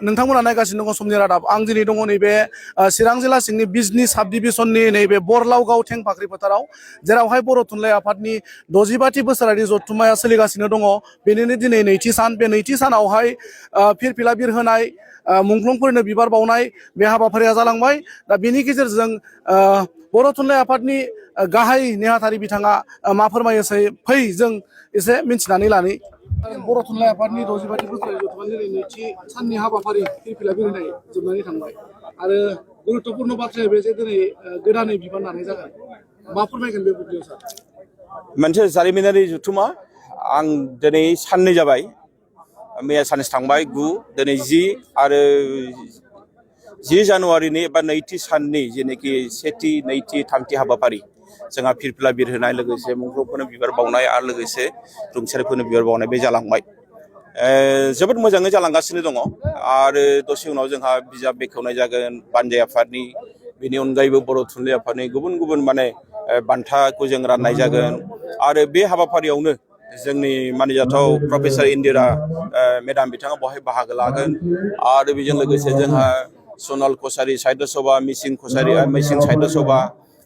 नोंथांमोना नायगासिनो दङ समनि रादाब आं दिनै दङ नैबे चिरां जिल्ला सिंनि बिजनी साब डिभिजननि नैबे बरलावगाव थेंफाख्रि फोथाराव जेरावहाय बर' थुनलाइ आफादनि 65थि बोसोरारि जथुम्माया सोलिगासिनो दङ बेनिनो दिनै नैथि सान बे नैथि सानावहाय फिरफिला बिरहोनाय मुंख्लंफोरनो बिबार बावनाय बे हाबाफारिया जालांबाय दा बेनि गेजेरजों बर' थुनलाइ आफादनि गाहाय नेहाथारि बिथाङा मा फोरमायोसै फै जों एसे मिन्थिनानै लानि बर' थुनलाइ आफादनि 65थि बोसोरारि जथुम्मानि दिनै नैथि साननि हाबाफारि फिरफिला बिरहोनाय जोबनानै थांबाय आरो गुरुत्वपूर्ण बाथ्राया बे जे दिनै गोदानै बिबान लानाय जागोन मा फोरमायगोन बे बुब्लियाव सार मोनसे जारिमिनारि जथुम्मा आं दिनै साननै जाबाय मैया सानसे थांबाय 9 दिनै 10 आरो 10 जानुवारिनि एबा नैथि साननि जेनाखि सेथि नैथि थामथि हाबाफारि जोंहा फिरफिला बिरहोनाय लोगोसे मुंख्लंफोरनो बिबार बावनाय आरो लोगोसे रुंसारिफोरनो बिबार बावनाय बे जालांबाय जोबोद मोजाङै जालांगासिनो दङ आरो दसे उनाव जोंहा बिजाब बेखेवनाय जागोन बानजाय आफादनि बेनि अनगायैबो बर' थुनलाइ आफादनि गुबुन गुबुन माने बान्थाखौ जों राननाय जागोन आरो बे हाबाफारियावनो जोंनि मानिजाथाव प्रफेसर इन्दिरा मेडाम बिथाङा बहाय बाहागो लागोन आरो बेजों लोगोसे जोंहा सनाल कसारी साहित्य सभा मिसिं साहित्य सभा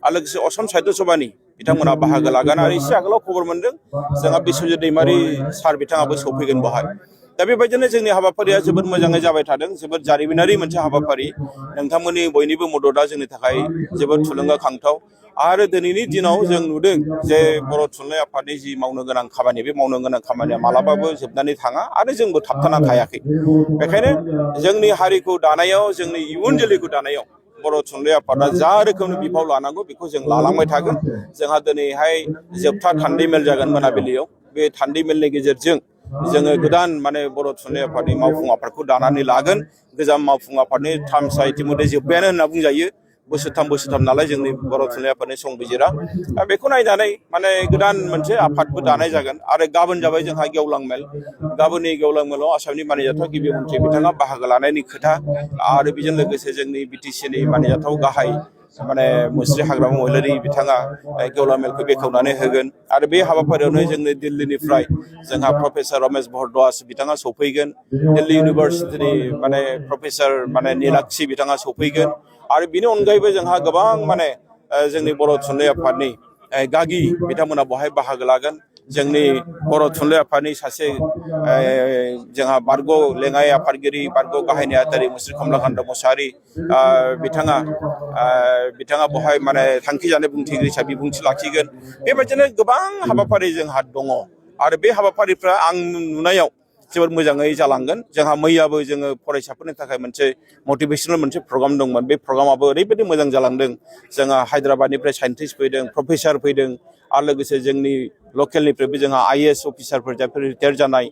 आरो लोगोसे असम साहित्य सभानि बिथांमोना बाहागो लागोन आरो एसे आगोलाव खबर मोनदों जोंहा बिश्वजित दैमारी सार बिथाङाबो सौफैगोन बहाय दा बेबायदिनो जोंनि हाबाफारिया जोबोद मोजाङै जाबाय थादों जोबोद जारिमिनारि मोनसे हाबाफारि नोंथांमोननि बयनिबो मददआ जोंनि थाखाय जोबोद थुलुंगाखांथाव आरो दिनैनि दिनाव जों नुदों जे बर' थुनलाइ आफादनि जि मावनो गोनां खामानि बे मावनो गोनां खामानिया मालाबाबो जोबनानै थाङा आरो जोंबो थाबथाना थायाखै बेखायनो जोंनि हारिखौ दानायाव जोंनि इयुन जोलैखौ दानायाव बर' थुनलाइ आफादा जा रोखोमनि बिफाव लानांगौ बेखौ जों लालांबाय थागोन जोंहा दिनैहाय जोबथा थान्दै मेल जागोन मोनाबिलियाव बे थान्दै मेलनि गेजेरजों जोङो गोदान माने बर' थुनलाइ आफादनि मावफुं आफादखौ दानानै लागोन गोजाम मावफुं आफादनि टार्मसा इतिमध्य जोब्बायानो होनना बुंजायो बोसोरथाम नालाय जोंनि बर' थुनलाइ आफादनि संबिजिरा बेखौ नायनानै माने गोदान मोनसे आफादबो दानाय जागोन आरो गाबोन जाबाय जोंहा गेवलां मेल गाबोननि गेवलां मेलाव आसामनि मानजाथाव गिबि मन्थ्रि बिथाङा बाहागो लानायनि खोथा आरो बेजों लोगोसे जोंनि बिटिसिनि मानजाथाव गाहाय माने मुस्रि हाग्रामा महिलारि बिथाङा गेवलां मेलखौ बेखेवनानै होगोन आरो बे हाबाफारियावनो जोंनि दिल्लीनिफ्राय जोंहा प्रफेसर रमेश भरद्वाज बिथाङा सौफैगोन दिल्ली इउनिभार्सिटिनि माने प्रफेसर माने नीलाक्षी बिथाङा सौफैगोन आरो बिनि अनगायैबो जोंहा गोबां माने जोंनि बर' थुनलाइ आफादनि गागि बिथांमोना बहाय बाहागो लागोन जोंनि बर' थुनलाइ आफादनि सासे जोंहा बारग' लेङाइ आफादगिरि बारग' गाहाय नेहाथारि मुस्रि कमलाकान्त मोसाहारि बिथाङा बहाय माने थांखि जानाय बुंथिगिरि हिसाबै बिबुंथि लाखिगोन बेबायदिनो गोबां हाबाफारि जोंहा दङ आरो बे हाबाफारिफ्रा आं नुनायाव जोबोद मोजाङै जालांगोन जोंहा मैयाबो जोङो फरायसाफोरनि थाखाय मोनसे मटिभेशनेल मोनसे प्रग्राम दंमोन बे प्रग्रामाबो ओरैबायदि मोजां जालांदों जोंहा हायद्राबादनिफ्राय साइन्टिस्ट फैदों प्रफेसर फैदों आरो लोगोसे जोंनि लकेलनिफ्रायबो जोंहा IAS अफिसारफोर जायफोर रिटायार जानाय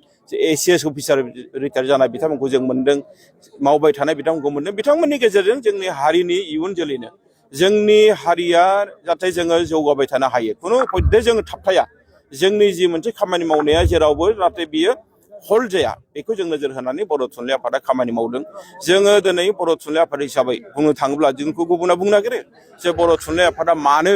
ACS अफिसार रिटायार जानाय बिथांमोनखौ जों मोन्दों मावबाय थानाय बिथांमोनखौ मोन्दों बिथांमोननि गेजेरजों जोंनि हारिनि इयुन जोलैनो जोंनि हारिया जाहाथे जोङो जौगाबाय थानो हायो खुनु हयथ' जोङो थाबथाया जोंनि जि मोनसे खामानि मावनाया जेरावबो जाहाथे बियो हल्ड जाया बेखौ जों नोजोर होनानै बर' थुनलाइ आफादा खामानि मावदों जोङो दिनै बर' थुनलाइ आफाद हिसाबै बुंनो थाङोब्ला जोंखौ गुबुना बुंनो नागिरो जे बर' थुनलाइ आफादा मानो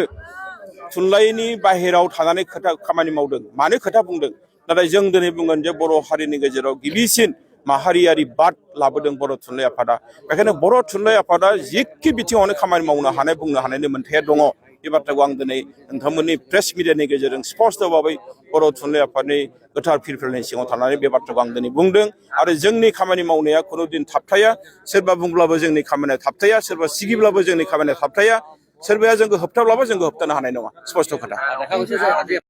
थुनलाइनि बाहेराव थानानै खामानि मावदों मानो खोथा बुंदों नाथाय जों दिनै बुंगोन जे बर' हारिनि गेजेराव गिबिसिन माहारियारि बाद लाबोदों बर' थुनलाइ आफादा बेखायनो बर' थुनलाइ आफादा जिखि बिथिङावनो खामानि मावनो हानाय बुंनो हानायनि मोन्थाया दङ बे बाथ्राखौ आं दिनै नोंथांमोननि प्रेस मिडियानि गेजेरजों स्पष्ट भाबै बर' थुनलाइ आफादनि गोथार फिरफिलानि सिङाव थानानै बे बाथ्राखौ आं दिनै बुंदों आरो जोंनि खामानि मावनाया खुनु दिन थाबथाया सोरबा बुंब्लाबो जोंनि खामानिया थाबथाया सोरबा सिगिब्लाबो जोंनि खामानिया थाबथाया सोरबाया जोंखौ होबथाब्लाबो जोंखौ होबथानो हानाय नङा स्पष्ट खोथा